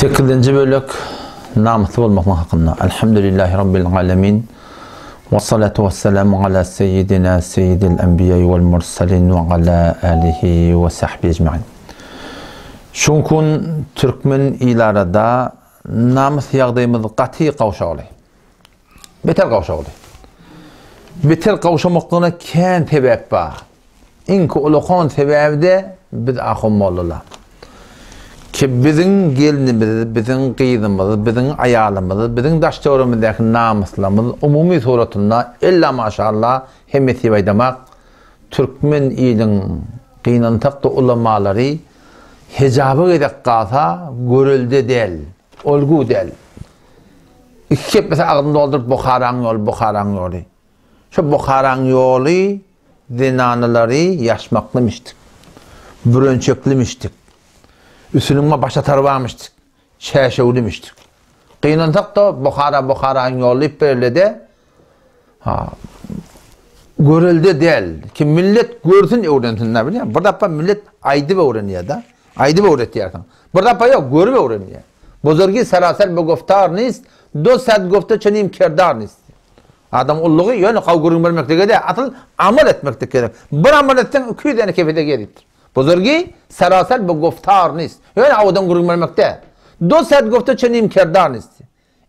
Sekizinji bölek Namysly bolmaklyk hakynda. Elhamdülillahi Rabbil alemin. Ve salatu ve selamu ala seyyidina seyyidil enbiya vel mursalin ve ala alihi ve sahbihi ecmain. Şu gün türkmen ilarada namys ýagdaýymyz gaty gawşagly. Beter gawşagly. Beter gawşamaklygyna kän sebäp bar. Iňki ulakan sebäbi-de biz ahun mollalar. Ki biziň gelnimiz, biziň gyzymyz, biziň aýalymyz, biziň daş-töweregimizdäki namyslarymyz umumy suratynda ella maşallah hemmesi diýip aýdamak, türkmen iliň gynansak-da ulamalary hejaba gezek galsa görelde däl, olgu däl. Iki keplese agzyny dolduryp Buharaň ýoly, Buharaň ýoly. Şo Buharaň ýoly zenanalary ýaşmaklymişdik. Bürençeklimişdik. Üstüniňe başatar barmyşdyk. Çäşewlimişdik. Gynansak-da Buhara Buharaň ýoly diýip berilede ha görelde däl. Ki millet görsün öwrensin da bilýän. Bir dapa millet aýdyp öwrenýär-de. Aýdyp öwretýärsiň. Bir dapa ýok, görüp öwrenýär. Buzurgi seraser be goftar nist, do sad gofte çenim kerdar nist. Adam ullugy ýöne gawy gürrüň bermeklige däl, asyl amal etmeklik gerek. Bir amal etseň 200 däne kepede gel diýipdir. Buzurgi seraser be goftar nist. Ýöne awadan gürrüň bermek däl. Do sad gofte çenim kerdar nist.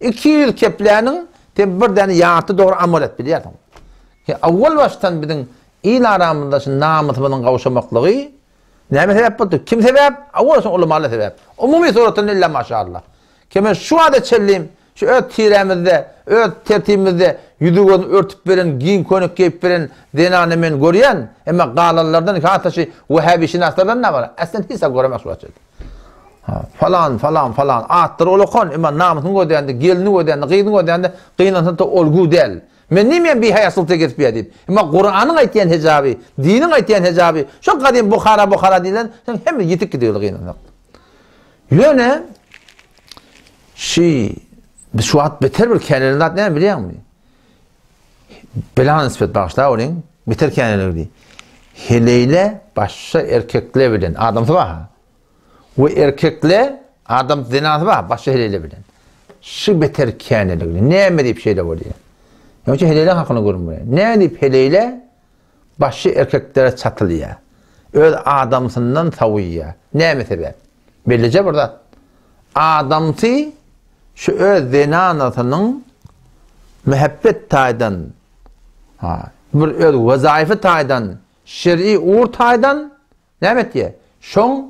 200 kepläniň sen bir däne ýarty dogry amal et bilýärsiň. Ki awwal başdan biziň il aramyzda şu namysymyzyň gawşamaklygy Näme sebäp boldy? Kim sebäp? Awwal şo ulamalar sebäp. Umumy suratynda illa maşallah. Ki men şu wagta çenli şu öz tirämizde, öz tertibimizde ýüzi gözüni örtüp beren, giň köýnek geýip beren zenany men görýän, emma galanlardan has-da şu wehhabişynaslardan näme bar? Aslen hiç zat göremek şu wagta çenli. Ha, falan, falan, falan atlary ulakan, emma namysyny gözleýände, gelnini gözleýände, gyzyny gözleýände gynansa-da olgu däl. Men diýmeýän bihaýaçylykda gezip ýör diýip. Emma Kuranyň aýtýan hejaby, diniň aýtýan hejaby, şo gadym Buhara Buhara diýlen, şoň hemme ýetik gidiberdi gynansak. Ýöne şi biz şu wagt beter bir känelen zat näme bilýäňmi? Bela nispet bagyşla onuň beter käneligi. Heleýle başga erkekler bilen adamsy bar. We erkekle adam zenasy bar başga heleýle bilen. Şu beter käneligini. Näme diýip şeýle bolýar? Ýoňça heleýle hakyny gürrüň berýär. Näme diýip heleýle başga erkeklere çatylýar? Öz adamsyndan sowuýar. Näme sebäp? Bellije bir zat. Adamsy şu öz zenanasynyň mähebbet taýdan, ha, bir öz wezaýfy taýdan, şer'i ugur taýdan Näme etýär? Şoň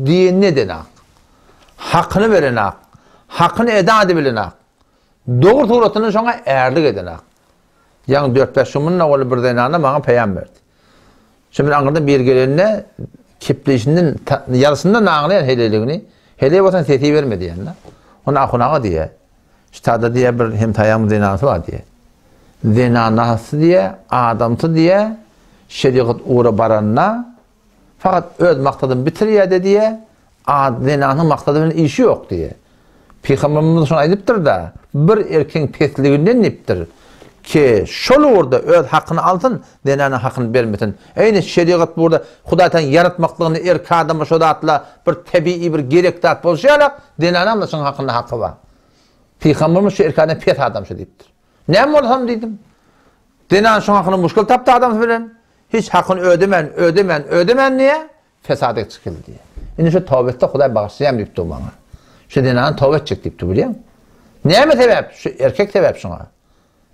diýenini edenak. Hakyny berenak. Hakyny eda edibilenak. Dogry suratynda şoňa ärlik edenak. Ýaňy dört-bäş gün mundan owal bir zenana maňa peýam berdi. Şo men aňyrdan biri gelende kepleýşinden, ýazysyndan aňlaýan heleýligini. Heleý bolsaň sesi berme diýen-de. Ony ahun aga diýýär. Ştada diýýär bir hemsaýamyň zenanasy bar diýýär. Zenanasy diýýär, adamsy diýýär, şerigat ugra baranda fakat öz maksadyny bitirýär-de diýýär, a zenanyň maksady bilen işi ýok diýýär. Pygamberimiz şony aýdypdyr-da, bir erkegiň pesliginden diýipdir, ki şol ugurda öz hakyny alsyn, zenanyň hakyny bermesin. Eýni şerigat bu ugurda Hudaý Tagalaň ýaratmaklygyny erkek adama şo zatla bir tebigy bir gerek zat bolşy ýalak, zenanam-da şoň hakynda haky bar. Pygamberimiz şu erkek adam pes adam şu diýipdir. Näme bolsam diýdim. Zenan şoň hakynda muşkul tapdy adamsy bilen. Hiç hakyny ödemän, ödemän, ödemän diýýär, fesada çykyldy diýýär. Indi şu toba etse Hudaý bagyşlaýam diýipdi maňa. Şu zenana toba etjek diýipdi bilýäň. Näme sebäp? Şu erkek sebäp şoňa.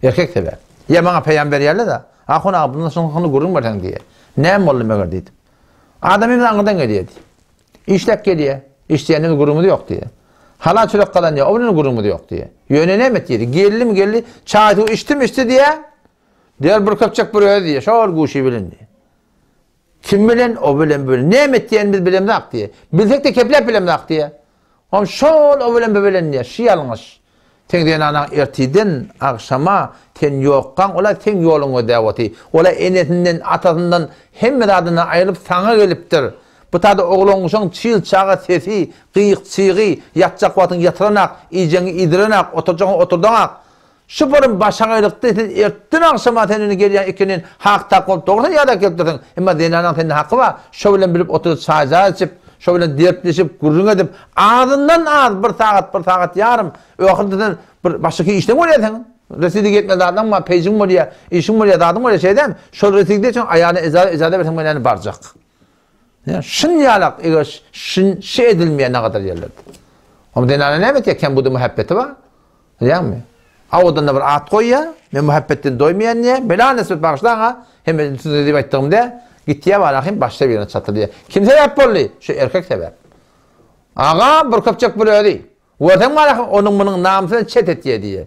Erkek sebäp. Ýa maňa peýam berýärler-de, Ahun aga, bundan soň hakyny gürrüň berseň diýýär. Näme boldy meger diýdim. Adam indi aňyrdan gelýär diýip. Işläp gelýär. Işleýänden gürrüňimiz ýok diýýär. Halal çörek gazanýar, o bilen gürrüňimiz ýok diýýär. Ýöne näme etýär? Geldim geldi, çaý suw içdim içdi diýýär. Diýer bir köpçek bir özi diýýär. Şol guşy bilen diýýär. Kim bilen, o bilen, bu bilen. Näme etýänini biz bilemzok diýýär. Bilsek-de kepläp bilemzok diýýär. Hom şol o bilen bu bilen diýýär. Şu ýalňyş. Seň zenanaň ertiden agşama sen ýokkaň ola seň ýoluň gözläp oty. Ola enesinden, atasyndan, hemme zadyndan aýrylyp saňa gelipdir. Bu tada oglangyşyň çyl çaga sesi, gyk-çygy, ýatjak wagtyň ýatyranak, iýjegiňi iýdirenak, oturjagyňy oturdaňak. Şu burun başagaýlykda sen ertden agşama sen indi gelýän ikindin hak tak bolup dogry sen ýada gelip dursuň. Emma zenanaň sende haky bar. Şo bilen bilip oturyp çaý-jaý içip, Şo bilen dertleşip, gürrüň edip, azyndan az bir sagat, bir sagat ýarym, öhürde sen bir başyky işleň bolýar seň. Residi getmeli zadyň bar, pejiň bolýar, işiň bolýar, zadyň bolýar, şeýdämi? Şol residi üçin aýalyna ejaza berseň bolýany barjak. Şun ýalak eger şun şe edilmeýär nagadar ýerlerde. Oň zenana näme etýär? Kem buda muhabbeti bar. Bilýäňmi? Awadan-da bir at goýýar. Men muhabbetden doýmaýan diýýär. Bela nesip bagyşlaň ha. Hemme size diýip aýtdygym dä. Gitýär bar ahim başda birine çatylýar. Kim sebäp boldy? Şu erkek sebäp. Aga bir köpçek bir özi. Görseň bar ahim onuň munuň namysyny çet etýär diýýär.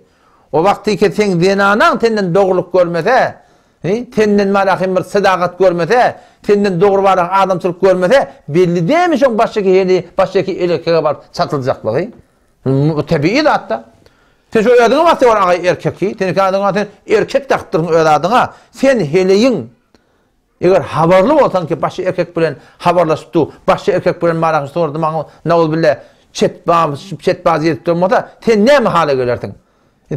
O wagtyky seň zenanaň senden dogrulyk görmese, Hi, senden bar ahim bir sadagat görmese, senden dogry bar adamçylyk görmese, belli dämi şoň başdaki heli, başdaki elekege baryp çatyljaklygy? Bu tebigy zatda. Sen şu özüňe basýar bar agaý erkek hi, seniňki adyňa sen erkek dakypdyrsyň öz adyňa. Sen heleýiň eger habarly bolsaň ki başga erkek bilen habarlaşyp dur, başga erkek bilen bar ahim sordy maňa nauzbilla çet baz, çet baz ýetip durmasa, sen näme hala gelersiň?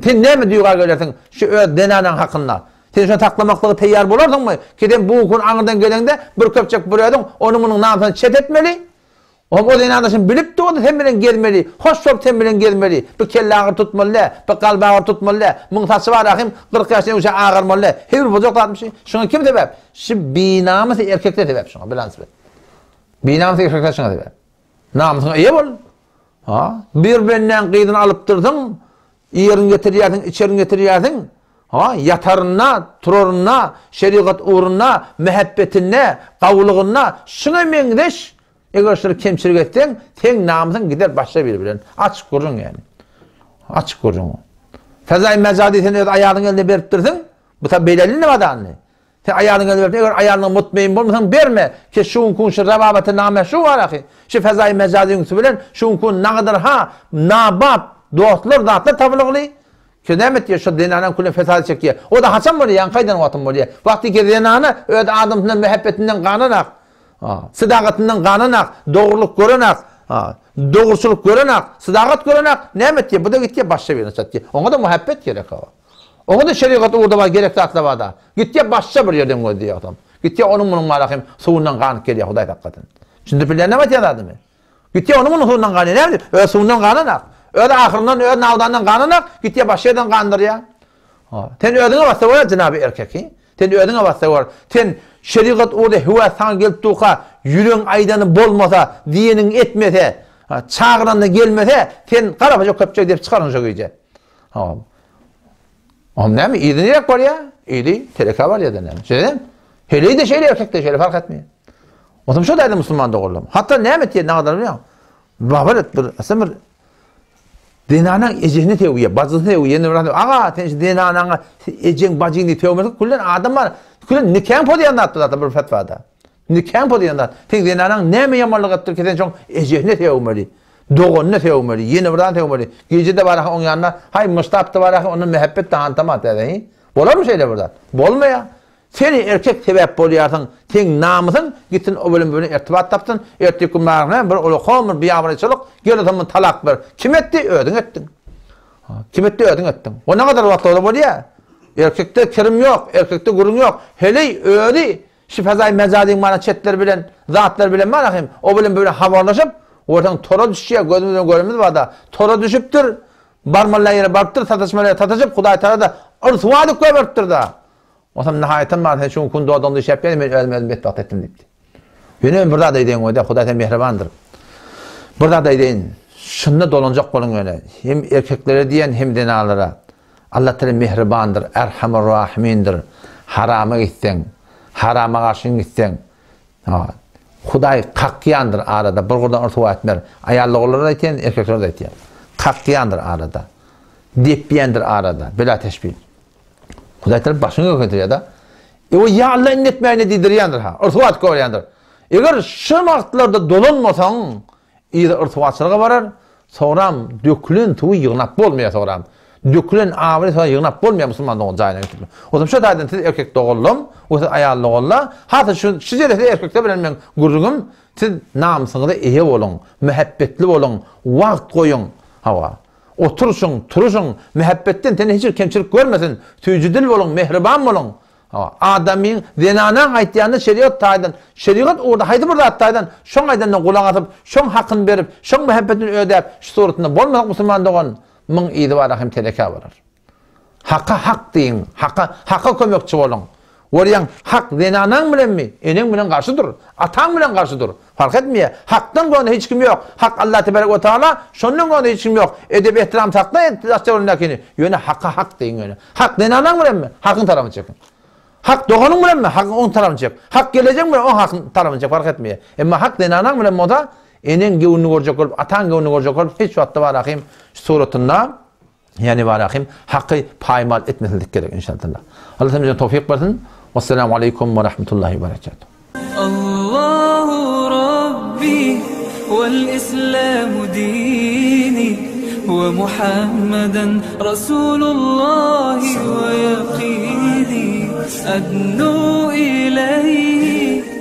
Sen näme duýga gelersiň şu öz zenanaň hakynda? Sen şony saklamaklyga teýýar bolarsyňmy? Ki sen bu gün aňyrdan geleňde bir köpçek bir özüň onuň-munuň namysyny çet etmeli. Oňa o zenana şuny bilip durdy sen bilen gezmeli, hoş bolup sen bilen gezmeli. Bir kelle agyry tutmaly däl, bir kalp agyry tutmaly däl. Muň saçy bar ahym 40 ýaşdan öňçä agarmaly däl. Her bir boljak zatmyş. Şuňa kim sebäp? Şu binamys erkekler sebäp şuňa, bilansy. Binamys erkekler şuňa sebäp. Namysyňa eýe bol. Ha, bir bendäň gyzyny alypdyrsyň, iýerin getirýärsiň, içerin getirýärsiň. Ha, ýatarynda, turarynda, şerigat ugrunda, mähebbetinde, gawulygynda şuňa meňzeş eger şuny kemçilik etseň, seň namysyň gider başga biri bilen. Açyk gürrüň ýaly. Açyk gürrüň. Fezaý mejazy sen öz aýalyň eline beripdirsiň. Bu ta beýleli nime Sen aýalyňa berip, eger aýalyňa mutmain bolmasaň berme, ki şu gün şu rababaty nameşru bar ahy, şu fezaýy mejazy ünsü bilen şu gün nagadar ha nabap dostlar zatlar tapylygly, ki näme etýär şu zenanaň küle fesady çekýär. O-da haçan bolýar, ýaňky aýdan wagtym bolýar. Wagty ki zenana öz adamsyndan mähebbetinden gananak, sadagatyndan gananak, dogrulyk görenak, dogruçylyk görenak, sadagat görenak, näme etýär, bu-da gitýär başga birine çatýar. Oňa-da muhabbet gerek hawa. Oňa-da şerigat ugurda bar gerek zatlar bar-da. Gitýär başga bir ýerden gözleýär adam. Gitýär onuň munuň bar hem suwundan ganyp gelýär Hudaý saklasyn. Düşündirip bilýän näme aýtýan zadymy? Gitýär onuň munuň suwundan ganýar. Näme diýip? Öz suwundan gananak. Öz ahyryndan, öz nawdandan gananak, gitýär başga ýerden gandyrýar. Ha. Sen özüňe bassa bolýar jenaby erkek. Sen özüňe bassa bor. Sen şerigat ugurda höwes saňa gelip durka, ýüregiň aýdany bolmasa, diýeniňi etmese, çagyranda gelmese, sen garapaja köpçek depip çykarsyň şo gije. Ha. Oňa näme yzy nirek barýar? Yzy teleke barýar da näme. Şeýle. Heleý-de şeýle, erkek-de şeýle fark etmeýär. Otam şo däde musulman doganlarym. Hatda näme etýär, näme adam bilýär. Babar et bir, aslynda bir zenanaň ejesini sögýär, bajysyny sögýär. Ýene bir adam, aga, sen şu zenanaňa ejeň, bajyň diýip sögmeseň, küllen adam bar. Küllen nikaň pozýan zat bu zatlar bir fetwada. Nikaň pozýan zat. Seň zenanaň näme ýamanlyk etdir ki sen şoň ejesine sögmeli. Doganyna sögmeli, ýene bir zat sögmeli. Gije-de baraha oň ýanyna, haý, myşlap-da baraha ondan mähebbet-de hantama täze, hi? Bolarmy şeýle bir zat? Bolmaýar. Sen erkek sebäp bolýarsyň, seň namysyň gitsin o bilen bu bilen irtibat tapsyn, ertir gün baraha bir ulakan bir biabraýçylyk, gel o zaman talak ber. Kim etdi? Özüň etdiň. Kim etdi? Özüň etdiň. O nägadar wagtda bolýar? Erkekde kirim ýok, erkekde gürrüň ýok. Heleý özi Şu fezaý mejazyň mana çetler bilen, zatlar bilen bar ahym, o bilen bu bilen habarlaşyp, görseň tora düşýär, gözümiz bilen görenimiz bar-da, tora düşüpdir, barmaly ýere barypdyr, sataşmaly ýere sataşyp, Hudaý Tagala-da yrsuwa edip goýberipdir-da. Onsoň nahaýatam bar, sen şu gün kun dodagyňda işläp ýör, men özümi özüm betbagt etdim diýipdi. Ýöne men bir zat aýdaýyn goý-da, Hudaý sen mähribandyr. Bir zat aýdaýyn, şunda dolanjak boluň ýöne, hem erkeklere diýen, hem zenanlara. Allah Teala mähribandyr, Erhamur Rahimindir. Harama gitseň, harama garşy gitseň, Hudaý kakýandyr arada, bir gurdan ryswa etmer. Aýal doganlara-da aýtýan, erkeklere-de aýtýan. Kakýandyr arada. Depýändir arada, bela teşbih. Hudaý Teala başyňy göterýär-de. Ewe ýa Allah indi etmäýin diýdirýändir ha. Ryswa edip görýändir. Eger şu wagtlarda dolanmasaň, Yzy yrtybatçylyga barar, soňram dökülen suwy ýygnap bolmaýar soňram. Dökülen abyny soňra ýygnap bolmaýar musulman dogan jaýyna getirip. Otam şo taýdan siz erkek doganlam we siz aýal doganlar, hasa şu şu jelese erkekler bilen meň gürrüňim, siz namysyňyza eýe boluň, mähebbetli boluň, wagt goýuň, hawa. Oturyşyň, turuşyň, mähebbetden sende hiç bir kemçilik görmesin, süýji dil boluň, mähriban boluň. Adamyň, zenanaň aýtýanyny şerigat taýdan, şerigat ugurda haýsy bir zat taýdan şoň aýdanyna gulak asyp, şoň hakyny berip, şoň mähebbetini ödäp, şu suratynda bolmasak musulman dogan, myň yzy bar hem telekä bolar. Haka hak diýiň, haka, haka kömekçi boluň. Görýäň, hak zenanaň bilenmi, eneň bilen garşy dur, ataň bilen garşy dur. Fark etmeýär. Hakdan göni hiç kim ýok. Hak Allah tebarek we taala, şondan göni hiç kim ýok. Edep ehtiram sakla daş-töweregindäkini. Ýöne haka hak diýiň ýöne. Hak zenanaň bilenmi, hakyň tarapyny çekiň. Hak doganyň bilenmi, hakyň oň tarapyny çek. Hak gelejegiň bilen oň hakyň tarapyny çek, fark etmeýär. Emma hak zenanaň bilen bolsa, eneň göwnüni görjek bolup, ataň göwnüni görjek bolup hiç wagtda barahym şu suratynda Ýani barahym haky paýmal etmesizlik gerek inşallah. Allah hemmämize towfyk bersin. Wesselamu aleýkum we rahmetullahi we berekatuh. Allahu Rabbi wal Islamu dini we Muhammeden Rasulullahi we ýakini adnu ileýhi.